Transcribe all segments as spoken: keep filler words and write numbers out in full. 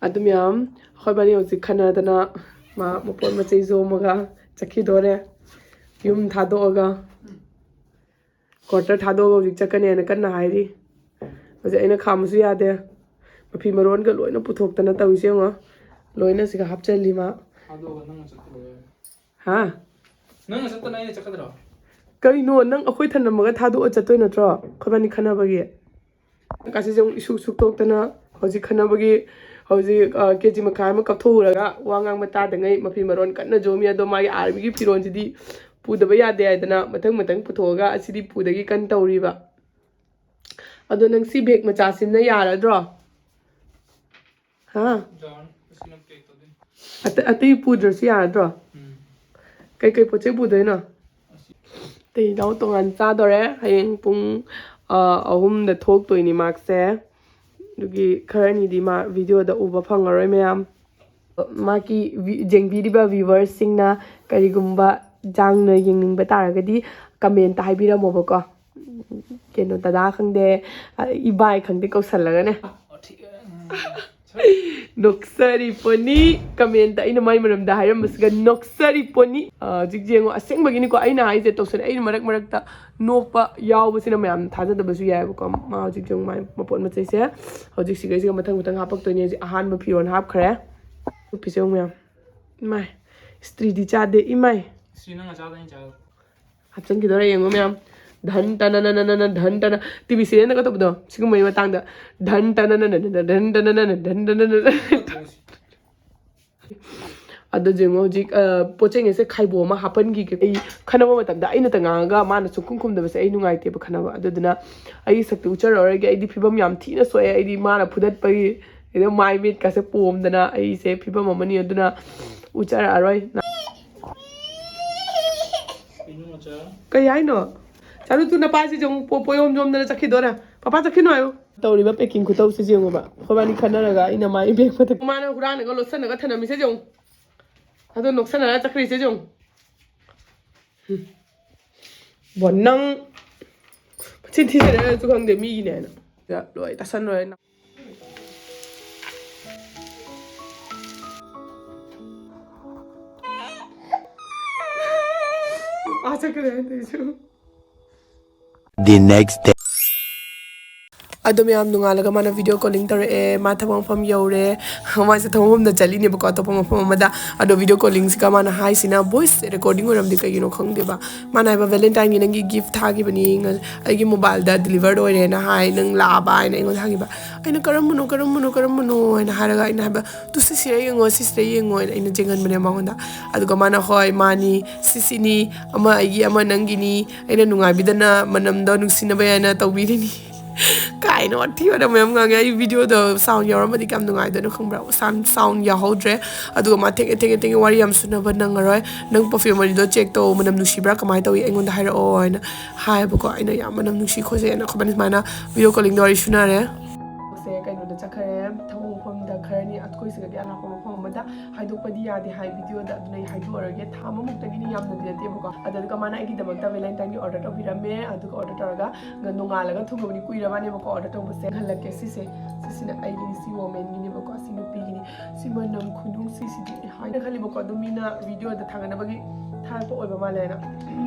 ꯑꯗꯨ ꯃꯌꯥꯝ, ꯑꯩꯈꯣꯏ ꯕꯥꯅꯤ ꯍꯧꯖꯤꯛ ꯈꯟꯅꯗꯅ ꯃꯥ ꯃꯄꯣꯠ ꯃꯆꯩ ꯌꯣꯝꯃꯒ ꯆꯠꯈꯤꯗꯣꯔꯦ꯫ ꯌꯨꯝ ꯊꯥꯗꯣꯛꯑꯒ, ꯀ꯭ꯋꯥꯇꯔ ꯊꯥꯗꯣꯛꯑꯒ ꯍꯧꯖꯤꯛ ꯆꯠꯀꯅꯦꯅ ꯀꯟꯅ ꯍꯥꯏꯔꯤ꯫ ꯍꯧꯖꯤꯛ ꯑꯩꯅ ꯈꯥꯝꯕꯁꯨ ꯌꯥꯗꯦ꯫ ꯃꯐꯤ ꯃꯔꯣꯟꯒ ꯂꯣꯏꯅ ꯄꯨꯊꯣꯛꯇꯅ ꯇꯧꯔꯤꯁꯦ ꯌꯦꯡꯉꯣ꯫ ꯂꯣꯏꯅ ꯁꯤꯒ ꯍꯥꯞꯆꯜꯂꯤ ꯃꯥ꯫ ꯊꯥꯗꯣꯛꯑꯒ ꯅꯪꯅ ꯆꯠꯈ꯭ꯔꯣ ꯍꯥꯏꯔꯣ? ꯍꯥ? ꯅꯪꯅ ꯆꯠꯇꯅ ꯑꯩꯅ ꯆꯠꯀꯗ꯭ꯔꯣ? ꯀꯩꯅꯣ, ꯅꯪ ꯑꯩꯈꯣꯏ ꯊꯅꯝꯃꯒ ꯊꯥꯗꯣꯛꯑ ꯆꯠꯇꯣꯏ ꯅꯠꯇ꯭ꯔꯣ? ꯑꯩꯈꯣꯏꯕꯥꯅꯤ ꯈꯟꯅꯕꯒꯤ꯫ ꯀꯥꯁꯤꯁꯦ ꯑꯃꯨꯛ ꯏꯁꯨꯛ ꯁꯨꯛꯇꯣꯛꯇꯅ ꯍꯧꯖꯤꯛ ꯈꯟꯅꯕꯒꯤ, ꯍꯧꯖꯤꯛ, ꯑ, ꯀꯦ ꯖꯤ ꯃꯈꯥꯏ ꯑꯃ ꯀꯞꯊꯣꯛꯎꯔꯒ ꯋꯥ ꯉꯥꯡꯕ ꯇꯥꯗꯉꯩ ꯃꯐꯤ ꯃꯔꯣꯟ ꯀꯟꯅ ꯌꯣꯝꯃꯤ꯫ ꯑꯗꯣ ꯃꯥꯒꯤ ꯑꯥꯔꯃꯤꯒꯤ ꯐꯤꯔꯣꯜꯁꯤꯗꯤ ꯄꯨꯗꯕ ꯌꯥꯗꯦ ꯍꯥꯏꯗꯅ ꯃꯊꯪ ꯃꯊꯪ ꯄꯨꯊꯣꯛꯑꯒ ꯑꯁꯤꯗꯤ ꯄꯨꯗꯒꯤ ꯀꯟꯅ ꯇꯧꯔꯤꯕ꯫ ꯑꯗꯣ ꯅꯪ ꯁꯤ ꯕꯦꯒ ꯃꯆꯥꯁꯤꯅ ꯌꯥꯔꯗ꯭ꯔꯣ? ꯍꯥ? ꯌꯥꯔꯅꯤ꯫ ꯑꯁꯤꯅ ꯄꯦꯛ ꯇꯧꯗꯣꯏꯅꯤ꯫ ꯑꯇꯩ, ꯑꯇꯩ ꯄꯨꯗ꯭ꯔꯁꯨ ꯌꯥꯔꯗ꯭ꯔꯣ? ꯎꯝ꯫ ꯀꯩꯀꯩ ꯄꯣꯠ ꯆꯩ ꯄꯨꯗꯣꯏꯅꯣ? ꯑꯇꯩ ꯏꯅꯥꯎ ꯇꯣꯉꯥꯟ ꯆꯥꯗꯣꯔꯦ꯫ ꯍꯌꯦꯡ ꯄꯨꯡ, ꯑ, ꯑꯍꯨꯝꯗ ꯊꯣꯛꯇꯣꯏꯅꯤ ꯃꯥꯁꯦ꯫ ꯑꯗꯨꯒꯤ ꯈꯔꯅꯤꯗꯤ ꯃꯥ ꯚꯤꯗꯤꯑꯣꯗ ꯎꯕ ꯐꯪꯉꯔꯣꯏ ꯃꯌꯥꯝ꯫ ꯃꯥꯒꯤ ꯚꯤ-, ꯌꯦꯡꯕꯤꯔꯤꯕ ꯚ꯭ꯌꯨꯋꯔꯁꯤꯡꯅ ꯀꯔꯤꯒꯨꯝꯕ ꯌꯥꯡꯅ ꯌꯦꯡꯅꯤꯡꯕ ꯇꯥꯔꯒꯗꯤ ꯀꯃꯦꯟꯇ ꯍꯥꯏꯕꯤꯔꯝꯃꯣꯕꯀꯣ꯫ ꯀꯩꯅꯣ, ꯗꯗꯥ ꯈꯪꯗꯦ, ꯏꯕꯥꯏ ꯈꯪꯗꯦ ꯀꯧꯁꯜꯂꯒꯅꯦ꯫ ꯅꯣꯛꯆꯔꯤꯄꯣꯅꯤ꯫ ꯀꯃꯦꯟꯇ ꯑꯩꯅ ꯃꯥꯏ ꯃꯔꯝꯗ ꯍꯥꯏꯔꯝꯕꯁꯤꯒ ꯅꯣꯛꯆꯔꯤꯄꯣꯅꯤ꯫ ꯑ, ꯍꯧꯖꯤꯛ ꯌꯦꯡꯉꯣ, ꯑꯁꯦꯡꯕꯒꯤꯅꯤꯀꯣ ꯑꯩꯅ ꯍꯥꯏꯁꯦ, ꯇꯧꯁꯟꯅꯩ꯫ ꯑꯩꯅ ꯃꯔꯛ ꯃꯔꯛꯇ ꯅꯣꯛꯄ ꯌꯥꯎꯕꯁꯤꯅ ꯃꯌꯥꯝ ꯊꯥꯖꯗꯕꯁꯨ ꯌꯥꯏꯑꯕꯀꯣ꯫ ꯃꯥ ꯍꯧꯖꯤꯛ ꯌꯦꯡꯉꯨ, ꯃꯥꯏ ꯃꯄꯣꯠ ꯃꯆꯩꯁꯦ ꯍꯧꯖꯤꯛ ꯁꯤꯒꯩꯁꯤꯒ ꯃꯊꯪ ꯃꯊꯪ ꯍꯥꯄꯛꯇꯣꯏꯅꯦ꯫ ꯍꯧꯖꯤꯛ ꯑꯍꯥꯟꯕ ꯐꯤꯔꯣꯜ ꯍꯥꯞꯈ꯭ꯔꯦ꯫ ꯅꯨꯄꯤꯁꯦ ꯌꯦꯡꯉꯨ ꯃꯌꯥꯝ꯫ ꯏꯃꯥꯏ, ꯏꯁꯇ꯭ꯔꯤꯗꯤ ꯆꯥꯗꯦ, ꯏꯃꯥꯏ꯫ ꯏꯁꯇ꯭ꯔꯤ ꯅꯪ ꯑꯆꯥꯗ ꯑꯩꯅ ꯆꯥꯗ꯫ ꯍꯥꯞꯆꯤꯟꯈꯤꯗꯣꯔꯦ, ꯌꯦꯡꯉꯨ ꯃꯌꯥꯝ꯫ ꯙꯟ ꯇꯅ ꯅ ꯅ ꯅ ꯅ ꯙꯟ ꯇꯅ, ꯇꯤ ꯚꯤ ꯁꯤꯔꯤꯌꯦꯜꯗꯒ ꯇꯧꯕꯗꯣ, ꯁꯤꯒꯨꯝꯕꯒꯤ ꯃꯇꯥꯡꯗ꯫ ꯙꯟ ꯇꯅ ꯅ ꯅ ꯅ ꯅ ꯙꯟ ꯇꯅ ꯅ ꯅ ꯙꯟ ꯇꯅ ꯅ ꯅ꯫ ꯑꯗꯣ ꯌꯦꯡꯉꯣ ꯍꯧꯖꯤꯛ, ꯑ, ꯄꯣꯠ ꯆꯩꯉꯩꯁꯦ ꯈꯥꯏꯕꯣꯛ ꯑꯃ ꯍꯥꯞꯄꯟꯈꯤꯒꯦ꯫ ꯑꯩ ꯈꯟꯅꯕ ꯃꯇꯝꯗ ꯑꯩꯅꯇ ꯉꯥꯡꯉꯒ ꯃꯥꯅ ꯁꯨꯡꯈꯨꯝ ꯈꯨꯝꯗꯕꯁꯦ ꯑꯩ ꯅꯨꯡꯉꯥꯏꯇꯦꯕ ꯈꯟꯅꯕ꯫ ꯑꯗꯨꯗꯨꯅ ꯑꯩ ꯁꯛꯇꯤ ꯎꯠꯆꯔꯔꯣꯏꯒꯦ꯫ ꯑꯩꯗꯤ ꯐꯤꯕꯝ ꯌꯥꯝ ꯊꯤꯅ ꯁꯣꯛꯑꯦ꯫ ꯑꯩꯗꯤ ꯃꯥꯅ ꯐꯨꯗꯠꯄꯒꯤ, ꯑꯗꯨꯝ ꯃꯥꯏ ꯃꯤꯠꯀꯁꯦ ꯄꯣꯝꯗꯅ ꯑꯩꯁꯦ ꯐꯤꯕꯝ ꯑꯃꯅꯤ꯫ ꯑꯗꯨꯅ ꯎꯠꯆꯔꯛꯑꯔꯣꯏ꯫ ꯀꯩꯅꯣ ꯃꯆꯥ? ꯀꯩ ꯍꯥꯏꯅꯣ? ꯆꯥꯂꯨ, ꯇꯨ ꯅꯄꯥꯁꯤ ꯌꯦꯡꯉꯨ, ꯄꯣ-, ꯄꯣꯌꯣꯝ ꯌꯣꯝꯗꯅ ꯆꯠꯈꯤꯗꯣꯔꯦ꯫ ꯄꯄꯥ ꯆꯠꯈꯤꯅꯨ ꯍꯥꯏꯌꯨ꯫ ꯇꯧꯔꯤꯕ packing ꯈꯨꯇꯧꯁꯦ ꯌꯦꯡꯉꯨꯕ꯫ ꯑꯩꯈꯣꯏꯕꯥꯅꯤ ꯈꯟꯅꯔꯒ ꯑꯩꯅ ꯃꯥꯏ bag ꯃꯊꯛ-, ꯃꯥꯅ ꯍꯨꯔꯥꯟꯂꯒ ꯂꯣꯠꯁꯤꯜꯂꯒ ꯊꯅꯝꯃꯤꯁꯦ ꯌꯦꯡꯉꯨ꯫ ꯑꯗꯣ ꯅꯣꯛꯁꯟꯅꯔ ꯆꯠꯈ꯭ꯔꯤꯁꯦ ꯌꯦꯡꯉꯨ꯫ ꯍꯨꯝ꯫ ꯕꯣ ꯅꯪ ꯃꯆꯤꯟ ꯊꯤꯖꯔꯁꯨ ꯈꯪꯗꯦ ꯃꯤꯒꯤꯅꯦ ꯍꯥꯏꯅ꯫ ꯂꯣꯏ ꯇꯥꯁꯟ ꯂꯣꯏꯔꯦ꯫ ꯆꯠꯈ꯭ꯔꯦ ꯑꯗꯨꯏꯁꯨ꯫ The next day. ꯑꯗꯣ ꯃꯌꯥꯝ ꯅꯣꯡꯉꯥꯜꯂꯒ ꯃꯥꯅ video calling ꯇꯧꯔꯛꯑꯦ꯫ ꯃꯥ ꯊꯕꯛ ꯃꯐꯝ ꯌꯧꯔꯦ꯫ ꯃꯥꯁꯦ ꯊꯕꯛ ꯃꯐꯝꯗ ꯆꯠꯂꯤꯅꯦꯕꯀꯣ, ꯑꯇꯣꯞꯄ ꯃꯐꯝ ꯑꯃꯗ꯫ ꯑꯗꯣ video callingꯁꯤꯒ ꯃꯥꯅ ꯍꯥꯏꯁꯤꯅ voice recording ꯑꯣꯏꯔꯝꯗꯦ, ꯀꯩꯒꯤꯅꯣ ꯈꯪꯗꯦꯕ꯫ ꯃꯥꯅ ꯍꯥꯏꯕ, "Valentineꯒꯤ ꯅꯪꯒꯤ gift ꯊꯥꯈꯤꯕꯅꯤ, ꯉ- ꯑꯩꯒꯤ mobileꯗ delivered ꯑꯣꯏꯔꯦꯅ ꯍꯥꯏ, ꯅꯪ ꯂꯥꯛꯑꯕ?" ꯍꯥꯏꯅ ꯑꯩꯉꯣꯟꯗ ꯍꯪꯉꯤꯕ꯫ ꯑꯩꯅ, "ꯀꯔꯝꯕꯅꯣ, ꯀꯔꯝꯕꯅꯣ, ꯀꯔꯝꯕꯅꯣ?" ꯍꯥꯏꯅ ꯍꯥꯏꯔꯒ ꯑꯩꯅ ꯍꯥꯏꯕ, "ꯇꯨ ꯁꯤ ꯁꯤꯔ ꯌꯦꯡꯉꯣ, ꯁꯤ ꯁꯤꯔ ꯌꯦꯡꯉꯣ" ꯍꯥꯏꯅ ꯑꯩꯅ ꯆꯦꯟꯍꯟꯕꯅꯦ ꯃꯉꯣꯟꯗ꯫ ꯑꯗꯨꯒ ꯃꯥꯅ, "ꯍꯣꯏ, ꯃꯥꯅꯤ, ꯁꯤ ꯁꯤꯅꯤ, ꯑꯃ ꯑꯩꯒꯤ, ꯑꯃ ꯅꯪꯒꯤꯅꯤ, ꯑꯩꯅ ꯅꯨꯡꯉꯥꯏꯕꯤꯗꯅ ꯃꯅꯝꯗꯣ ꯅꯨꯡꯁꯤꯅꯕ ꯍꯥꯏꯅ ꯇꯧꯕꯤꯔꯤꯅꯤ" ꯀꯥꯏꯅ ꯋꯥꯊꯤ ꯋꯥꯔꯦꯝ ꯃꯌꯥꯝ ꯉꯥꯡꯉꯦ꯫ ꯑꯩ videoꯗ sound ꯌꯥꯎꯔꯝꯃꯗꯤ ꯀꯌꯥꯝ ꯅꯨꯡꯉꯥꯏꯗꯣꯏꯅꯣ ꯈꯪꯕ꯭ꯔꯥ? Sound, sound ꯌꯥꯎꯍꯧꯗ꯭ꯔꯦ꯫ ꯑꯗꯨꯒ ꯃꯥ ꯊꯦꯡꯉꯦ, ꯊꯦꯡꯉꯦ, ꯊꯦꯡꯉꯦ, ꯋꯥꯔꯤ ꯌꯥꯝ ꯁꯨꯅꯕ ꯅꯪꯉꯔꯣꯏ, ꯅꯪ perfume ꯑꯅꯤꯗꯣ check ꯇꯧ, ꯃꯅꯝ ꯅꯨꯡꯁꯤꯕ꯭ꯔꯥ, ꯀꯃꯥꯏꯅ ꯇꯧꯏ, ꯑꯩꯉꯣꯟꯗ ꯍꯥꯏꯔꯛꯑꯣ ꯍꯥꯏꯅ ꯍꯥꯏꯌꯦꯕꯀꯣ꯫ ꯑꯩꯅ ꯌꯥꯝ ꯃꯅꯝ ꯅꯨꯡꯁꯤ ꯈꯣꯠꯁꯦꯅ ꯑꯩꯈꯣꯏꯕꯥꯅꯤ ꯁꯨꯃꯥꯏꯅ video callingꯗ ꯋꯥꯔꯤ ꯁꯨꯅꯔꯦ꯫ ꯁꯦ ꯀꯩꯅꯣꯗ ꯆꯠꯈ꯭ꯔꯦ, ꯊꯕꯛ ꯃꯐꯝꯗ ꯈꯔꯅꯤ, ꯑꯩꯈꯣꯏ ꯁꯤꯗꯒꯤ ꯑꯔꯥꯞꯄ ꯃꯐꯝ ꯑꯃꯗ꯫ ꯍꯥꯏꯗꯣꯛꯄꯗꯤ ꯌꯥꯗꯦ ꯍꯥꯏ videoꯗ, ꯑꯗꯨꯅ ꯑꯩ ꯍꯥꯏꯗꯣꯛꯑꯔꯣꯏꯒꯦ꯫ ꯊꯥ ꯑꯃꯃꯨꯛꯇꯒꯤꯗꯤ ꯌꯥꯝꯅꯗꯤ ꯅꯠꯇꯦꯕꯀꯣ꯫ ꯑꯗꯨꯗꯨꯒ ꯃꯥꯅ ꯑꯩꯒꯤꯗꯃꯛꯇ Valentineꯒꯤ order ꯇꯧꯕꯤꯔꯝꯃꯦ꯫ ꯑꯗꯨꯒ order ꯇꯧꯔꯒ ꯉ- ꯅꯣꯡꯉꯥꯜꯂꯒ ꯊꯨꯡꯉꯕꯅꯤ, ꯀꯨꯏꯔꯕꯅꯦꯕꯀꯣ order ꯇꯧꯕꯁꯦ꯫ ꯍꯜꯂꯛꯀꯦ ꯁꯤꯁꯦ, ꯁꯤꯁꯤꯅ ꯑꯩꯒꯤꯅꯤ, ꯁꯤ womanꯒꯤꯅꯦꯕꯀꯣ, ꯁꯤ ꯅꯨꯄꯤꯒꯤꯅꯤ꯫ ꯁꯤ ꯃꯅꯝ ꯈꯨꯅꯨꯡꯁꯤꯁꯤꯗꯤ ꯍꯥꯏꯅ ꯈꯜꯂꯤꯕꯀꯣ, ꯑꯗꯨꯝ ꯃꯤꯅ videoꯗ ꯊꯥꯒꯠꯅꯕꯒꯤ ꯊꯥꯔꯛꯄ ꯑꯣꯏꯕ ꯃꯥꯜꯂꯦꯅ꯫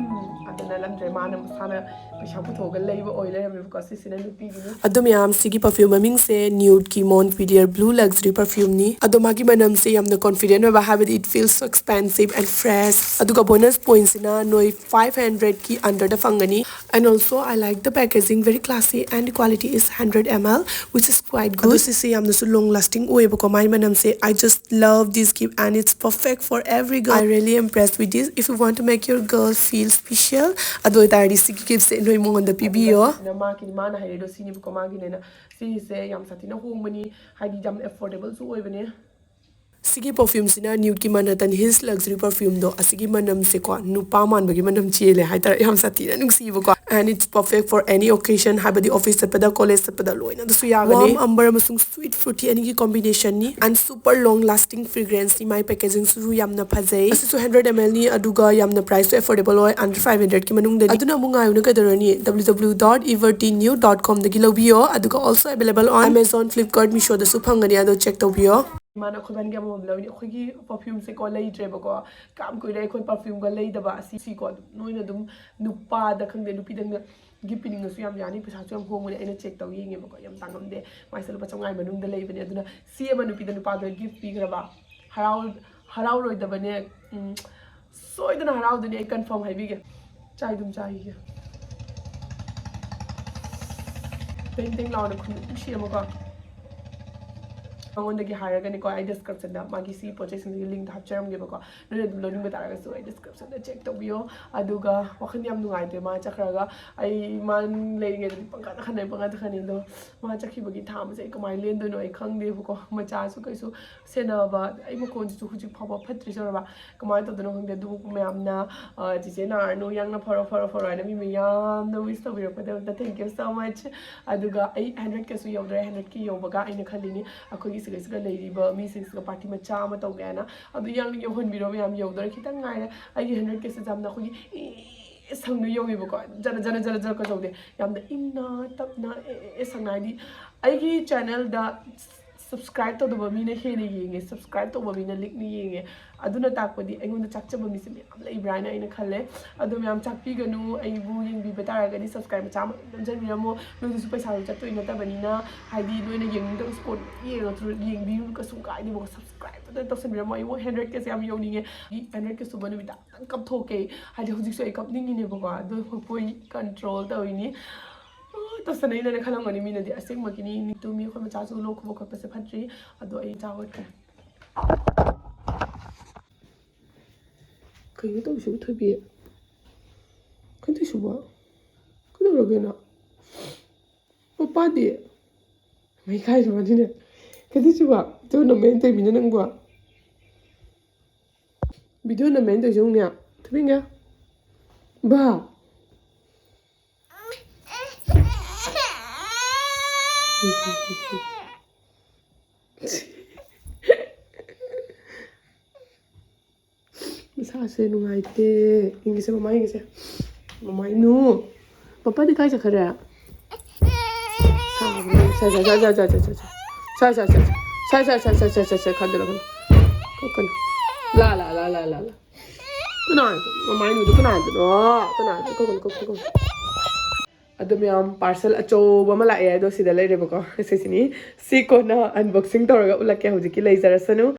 ꯑꯗꯨꯅ ꯂꯝꯗ꯭ꯔꯦ, ꯃꯥꯅ ꯃꯁꯥꯅ ꯄꯩꯁꯥ ꯄꯨꯊꯣꯛꯑꯒ ꯂꯩꯕ ꯑꯣꯏ ꯂꯩꯔꯝꯃꯦꯕꯀꯣ꯫ ꯁꯤꯁꯤꯅ ꯅꯨꯄꯤꯒꯤꯅꯤ꯫ ꯑꯗꯣ ꯃꯌꯥꯝ, ꯁꯤꯒꯤ perfume ꯃꯃꯤꯡꯁꯦ Nudeꯀꯤ Montpellier Blue Luxury Perfumeꯅꯤ꯫ ꯑꯗꯣ ꯃꯥꯒꯤ ꯃꯅꯝꯁꯦ ꯌꯥꯝꯅ confident ꯑꯣꯏꯕ, ꯍꯥꯏꯕꯗꯤ it feels so expensive and fresh꯫ ꯑꯗꯨꯒ bonus pointꯁꯤꯅ ꯅꯣꯏ five hundredꯀꯤ underꯗ ꯐꯪꯒꯅꯤ꯫ And also I like the packaging, very classy and quality is hundred ml, which is quite good. ꯑꯗꯣ ꯁꯤꯁꯦ ꯌꯥꯝꯅꯁꯨ long lasting ꯑꯣꯏꯌꯦꯕꯀꯣ, ꯃꯥꯏ ꯃꯅꯝꯁꯦ꯫ I just love this gift and it's perfect for every girl. I really impressed with this. If you want to make your girl feel special, ꯑꯗꯨ ꯑꯣꯏꯇꯥꯔꯗꯤ ꯁꯤꯒꯤ giftꯁꯦ ꯅꯣꯏ ꯃꯉꯣꯟꯗ ꯄꯤꯕꯤꯌꯣ꯫ ꯁꯤꯅ ꯃꯥꯒꯤꯅꯤ, ꯃꯥꯅ ꯍꯥꯏꯔꯛꯏꯗꯣ ꯁꯤꯅꯦꯕꯀꯣ, ꯃꯥꯒꯤꯅꯦꯅ꯫ ꯁꯤꯁꯦ ꯌꯥꯝ ꯁꯥꯊꯤꯅ ꯍꯣꯡꯕꯅꯤ, ꯍꯥꯏꯗꯤ ꯌꯥꯝ affordablesꯁꯨ ꯑꯣꯏꯕꯅꯦ꯫ ꯁꯤꯒꯤ perfumeꯁꯤꯅ Nudeꯀꯤ Manhattan Hills Luxury Perfumeꯗꯣ, ꯑꯁꯤꯒꯤ ꯃꯅꯝꯁꯦꯀꯣ, ꯅꯨꯄꯥ ꯃꯥꯟꯕꯒꯤ ꯃꯅꯝ ꯆꯦꯜꯂꯦ ꯍꯥꯏꯇꯥꯔꯦ, ꯌꯥꯝ ꯁꯥꯊꯤꯅ ꯅꯨꯡꯁꯤꯕꯀꯣ꯫ And it's perfect for any occasion, ꯍꯥꯏꯕꯗꯤ office ꯆꯠꯄꯗ, college ꯆꯠꯄꯗ ꯂꯣꯏꯅ ꯑꯗꯨꯁꯨ ꯌꯥꯒꯅꯤ꯫ Warm amber ꯑꯃꯁꯨꯡ sweet fruity ꯑꯅꯤꯒꯤ combinationꯅꯤ, and super long lasting fragranceꯅꯤ꯫ ꯃꯥꯏ packagingꯁꯨ ꯌꯥꯝꯅ ꯐꯖꯩ꯫ ꯑꯁꯤꯁꯨ hundred mlꯅꯤ, ꯑꯗꯨꯒ ꯌꯥꯝꯅ priceꯁꯨ affordable ꯑꯣꯏ, under five hundredꯀꯤ ꯃꯅꯨꯡꯗꯅꯤ꯫ ꯑꯗꯨꯅ ꯑꯃꯨꯛ ꯉꯥꯏꯌꯨꯅ ꯀꯩꯗꯧꯔꯅꯤ, www.evertnew.comꯗꯒꯤ ꯂꯧꯕꯤꯌꯣ꯫ ꯑꯗꯨꯒ also available on Amazon, Flipkart, Meeshoꯗꯁꯨ ꯐꯪꯒꯅꯤ, ꯑꯗꯣ check ꯇꯧꯕꯤꯌꯣ꯫ ꯏꯃꯥꯅ ꯑꯩꯈꯣꯏ ꯏꯕꯥꯅꯤꯒꯤ ꯑꯃꯃꯝ ꯂꯧꯅꯤ꯫ ꯑꯩꯈꯣꯏꯒꯤ perfumeꯁꯦꯀꯣ ꯂꯩꯗ꯭ꯔꯦꯕꯀꯣ, ꯀꯌꯥꯝ ꯀꯨꯏꯔꯦ ꯑꯩꯈꯣꯏ perfumeꯒ ꯂꯩꯗꯕ꯫ ꯑꯁꯤ ꯁꯤꯀꯣ ꯑꯗꯨꯝ ꯅꯣꯏꯅ ꯑꯗꯨꯝ ꯅꯨꯄꯥꯗ ꯈꯪꯗꯦ ꯅꯨꯄꯤꯗ ꯈꯪꯗꯦ gift ꯄꯤꯅꯤꯡꯉꯁꯨ ꯌꯥꯝ ꯌꯥꯅꯤ, ꯄꯩꯁꯥꯁꯨ ꯌꯥꯝ ꯍꯣꯡꯕꯅꯦ꯫ ꯑꯩꯅ check ꯇꯧ ꯌꯦꯡꯉꯦꯕꯀꯣ, ꯌꯥꯝ ꯇꯥꯡꯉꯝꯗꯦ꯫ ꯃꯥꯏꯁꯦ ꯂꯨꯄꯥ ꯆꯥꯝꯃꯉꯥ ꯃꯅꯨꯡꯗ ꯂꯩꯕꯅꯦ꯫ ꯑꯗꯨꯅ ꯁꯤ ꯑꯃ ꯅꯨꯄꯤꯗ ꯅꯨꯄꯥꯗꯣ gift ꯄꯤꯈ꯭ꯔꯕ ꯍꯔꯥꯎ ꯍꯔꯥꯎꯔꯣꯏꯗꯕꯅꯦ꯫ ꯎꯝ, ꯁꯣꯏꯗꯅ ꯍꯔꯥꯎꯗꯣꯏꯅꯦ, ꯑꯩ confirm ꯍꯥꯏꯕꯤꯒꯦ꯫ ꯆꯥꯏ ꯑꯗꯨꯝ ꯆꯥꯏꯒꯦ꯫ ꯇꯦꯡ ꯇꯦꯡ ꯂꯥꯎꯅ ꯈꯨꯅꯨꯡꯁꯤ ꯑꯃꯀꯣ꯫ ꯃꯉꯣꯟꯗꯒꯤ ꯍꯥꯏꯔꯒꯅꯤꯀꯣ, ꯑꯩ descriptionꯗ ꯃꯥꯒꯤ ꯁꯤ ꯄꯣꯠ ꯆꯩꯁꯤꯡꯁꯤꯒꯤ linkꯗꯣ ꯍꯥꯞꯆꯔꯝꯒꯦꯕꯀꯣ꯫ ꯅꯣꯏꯅ ꯑꯗꯨꯝ ꯂꯧꯅꯤꯡꯕ ꯇꯥꯔꯒꯁꯨ ꯑꯩ descriptionꯗ check ꯇꯧꯕꯤꯌꯣ꯫ ꯑꯗꯨꯒ ꯋꯥꯈꯜ ꯌꯥꯝ ꯅꯨꯡꯉꯥꯏꯇ꯭ꯔꯦ ꯃꯥ ꯆꯠꯈ꯭ꯔꯒ꯫ ꯑꯩ ꯃꯥ ꯂꯩꯔꯤꯉꯩꯗꯗꯤ ꯄꯪꯀꯥꯗ ꯈꯟꯅꯩ, ꯄꯪꯀꯥꯗ ꯈꯟꯅꯩ꯫ ꯑꯗꯣ ꯃꯥ ꯆꯠꯈꯤꯕꯒꯤ ꯊꯥ ꯑꯃꯁꯦ ꯑꯩ ꯀꯃꯥꯏꯅ ꯂꯦꯟꯗꯣꯏꯅꯣ ꯑꯩ ꯈꯪꯗꯦꯕꯀꯣ꯫ ꯃꯆꯥꯁꯨ ꯀꯩꯁꯨ ꯁꯦꯟꯅꯕ, ꯑꯩ ꯃꯈꯣꯟꯁꯤꯁꯨ ꯍꯧꯖꯤꯛ ꯐꯥꯎꯕ ꯐꯠꯇ꯭ꯔꯤꯁꯦ ꯎꯔꯕ? ꯀꯃꯥꯏꯅ ꯇꯧꯗꯣꯏꯅꯣ ꯈꯪꯗꯦ꯫ ꯑꯗꯨꯕꯨ ꯃꯌꯥꯝꯅ, ꯑ, "ꯆꯤꯆꯦ ꯅꯥꯔꯅꯨ, ꯌꯥꯡꯅ ꯐꯔꯣ, ꯐꯔꯣ, ꯐꯔꯣ" ꯍꯥꯏꯅ ꯃꯤ ꯃꯌꯥꯝꯅ wish ꯇꯧꯕꯤꯔꯛꯄꯗꯃꯛꯇ thank you so much꯫ ꯑꯗꯨꯒ ꯑꯩ hundredꯀꯁꯨ ꯌꯧꯗꯣꯔꯦ꯫ Hundredꯀ ꯌꯧꯕꯒ ꯑꯩꯅ ꯈꯜꯂꯤꯅꯤ ꯑꯩꯈꯣꯏꯒꯤ ꯁꯤꯒ, ꯁꯤꯒ ꯂꯩꯔꯤꯕ ꯃꯤꯁꯤꯡꯁꯤꯒ party ꯃꯆꯥ ꯑꯃ ꯇꯧꯒꯦ ꯍꯥꯏꯅ꯫ ꯑꯗꯨ ꯌꯥꯡꯅ ꯌꯧꯍꯟꯕꯤꯔꯣ ꯃꯌꯥꯝ, ꯌꯧꯗꯣꯔꯦ꯫ ꯈꯤꯇꯪ ꯉꯥꯏꯔꯦ꯫ ꯑꯩꯒꯤ hundredꯀꯁꯦ ꯌꯥꯝꯅ ꯑꯩꯈꯣꯏꯒꯤ ꯏ ꯁꯪꯅ ꯌꯧꯋꯦꯕꯀꯣ꯫ ꯖꯔ ꯖꯔ ꯖꯔ ꯖꯔ ꯀ ꯇꯧꯗꯦ꯫ ꯌꯥꯝꯅ ꯏꯪꯅ ꯇꯞꯅ ꯑꯦ, ꯑꯦ, ꯑꯦ ꯁꯪꯅ, ꯍꯥꯏꯗꯤ ꯑꯩꯒꯤ channelꯗ subscribe ꯇꯧꯗꯕ ꯃꯤꯅ ꯍꯦꯟꯅ ꯌꯦꯡꯉꯦ, subscribe ꯇꯧꯕ ꯃꯤꯅ ꯂꯤꯛꯅ ꯌꯦꯡꯉꯦ꯫ ꯑꯗꯨꯅ ꯇꯥꯛꯄꯗꯤ ꯑꯩꯉꯣꯟꯗ ꯆꯥꯛꯆꯕ ꯃꯤꯁꯦ ꯃꯌꯥꯝ ꯂꯩꯕ꯭ꯔꯥ ꯍꯥꯏꯅ ꯑꯩꯅ ꯈꯜꯂꯦ꯫ ꯑꯗꯣ ꯃꯌꯥꯝ ꯆꯥꯛꯄꯤꯒꯅꯨ, ꯑꯩꯕꯨ ꯌꯦꯡꯕꯤꯕ ꯇꯥꯔꯒꯗꯤ subscribe ꯃꯆꯥ ꯑꯃ ꯅꯝꯖꯟꯕꯤꯔꯝꯃꯣ꯫ ꯅꯣꯏꯗꯁꯨ ꯄꯩꯁꯥꯁꯨ ꯆꯠꯇꯣꯏ ꯅꯠꯇꯕꯅꯤꯅ, ꯍꯥꯏꯗꯤ ꯅꯣꯏꯅ ꯌꯦꯡꯅꯤꯡꯗꯕꯁꯨ ꯀꯣꯟꯅ ꯌꯦꯡꯉꯁꯨ ꯌꯦꯡꯕꯤꯌꯨ, ꯀꯩꯁꯨꯝ ꯀꯥꯏꯗꯦꯕꯀꯣ꯫ Subscribe ꯐꯖꯅ ꯇꯧꯁꯟꯕꯤꯔꯝꯃꯣ꯫ ꯑꯩꯕꯨ hundredꯀꯁꯦ ꯌꯥꯝ ꯌꯧꯅꯤꯡꯉꯦ꯫ Hundredꯀ ꯁꯨꯕ ꯅꯨꯃꯤꯠꯇ ꯑꯝꯇꯪ ꯀꯞꯊꯣꯛꯀꯦ꯫ ꯍꯥꯏꯗꯤ ꯍꯧꯖꯤꯛꯁꯨ ꯑꯩ ꯀꯞꯅꯤꯡꯉꯤꯅꯦꯕꯀꯣ, ꯑꯗꯣ ꯍꯣꯏ control ꯇꯧꯔꯤꯅꯤ꯫ ꯑꯥ, ꯇꯧꯁꯟꯅꯩꯅꯅꯦ ꯈꯜꯂꯝꯒꯅꯤ ꯃꯤꯅꯗꯤ, ꯑꯁꯦꯡꯕꯒꯤꯅꯤ꯫ ꯅꯤꯇꯨ ꯃꯤ ꯑꯩꯈꯣꯏ ꯃꯆꯥꯁꯨ ꯂꯣꯛ ꯈꯨꯕ ꯈꯣꯠꯄꯁꯦ ꯐꯠꯇ꯭ꯔꯤ꯫ ꯑꯗꯣ ꯑꯩ ꯆꯥ ꯍꯣꯠꯈ꯭ꯔꯦ꯫ ꯀꯩꯅꯣ ꯇꯧꯔꯤꯁꯤꯕꯨ ꯊꯣꯏꯕꯤ? ꯀꯩꯅꯣ ꯇꯧꯔꯤꯁꯤꯕꯣ? ꯀꯩꯗꯧꯔꯒꯦꯅ? ꯄꯄꯥꯗꯤ? ꯃꯩ ꯀꯥꯏꯔꯕꯅꯤꯅꯦ꯫ ꯀꯩꯗꯧꯁꯤꯕꯣ? ꯚꯤꯗꯤꯑꯣ ꯅꯝꯃꯦꯅ ꯇꯧꯔꯤꯃꯤꯅ ꯅꯪꯕꯣ? ꯚꯤꯗꯤꯑꯣ ꯅꯝꯃꯦꯅ ꯇꯧꯔꯤꯁꯦ ꯌꯦꯡꯉꯨꯅꯦ꯫ ꯊꯣꯏꯕꯤꯒ꯫ ꯕꯥ꯫ ꯃꯁꯥꯁꯦ ꯅꯨꯡꯉꯥꯏꯇꯦ꯫ ꯌꯦꯡꯒꯦꯁꯦ, ꯃꯃꯥ ꯌꯦꯡꯒꯦꯁꯦ꯫ ꯃꯃꯥ ꯏꯅꯨ꯫ ꯄꯄꯥꯗꯤ ꯀꯥꯏ ꯆꯠꯈ꯭ꯔꯦ? ꯁꯥꯕꯅ꯫ ꯁꯥ, ꯁꯥ, ꯁꯥ, ꯁꯥ, ꯁꯥ, ꯁꯥ, ꯁꯥ꯫ ꯁꯥ, ꯁꯥ, ꯁꯥ, ꯁꯥ꯫ ꯁꯥꯏ ꯁꯥꯏ ꯁꯥꯏ ꯁꯥꯏ ꯁꯥꯏ ꯁꯥꯏ ꯁꯥꯏ ꯈꯟꯗꯅ ꯈꯟ ꯀꯛꯀꯅꯨ꯫ ꯂꯥ ꯂꯥ ꯂꯥ ꯂꯥ ꯂꯥ ꯂꯥ꯫ ꯀꯅꯥꯗꯅꯣ? ꯃꯃꯥꯏꯅꯨꯗꯣ ꯀꯅꯥꯗꯅꯣ? ꯀꯅꯥꯗꯅꯣ? ꯀꯛꯀꯅꯨ ꯀꯛꯀꯅꯨ ꯀꯛꯀꯅꯨ꯫ ꯑꯗꯣ ꯃꯌꯥꯝ, ꯄꯥꯔꯁꯦꯜ ꯑꯆꯧꯕ ꯑꯃ ꯂꯥꯛꯑꯦ꯫ ꯑꯗꯣ ꯁꯤꯗ ꯂꯩꯔꯦꯕꯀꯣ꯫ ꯁꯤꯁꯤꯅꯤ꯫ ꯁꯤ ꯀꯣꯟꯅ ꯑꯟꯕꯣꯛꯁꯤꯡ ꯇꯧꯔꯒ ꯎꯠꯂꯛꯀꯦ꯫ ꯍꯧꯖꯤꯛꯀꯤ ꯂꯩꯖꯔꯁꯅꯨ꯫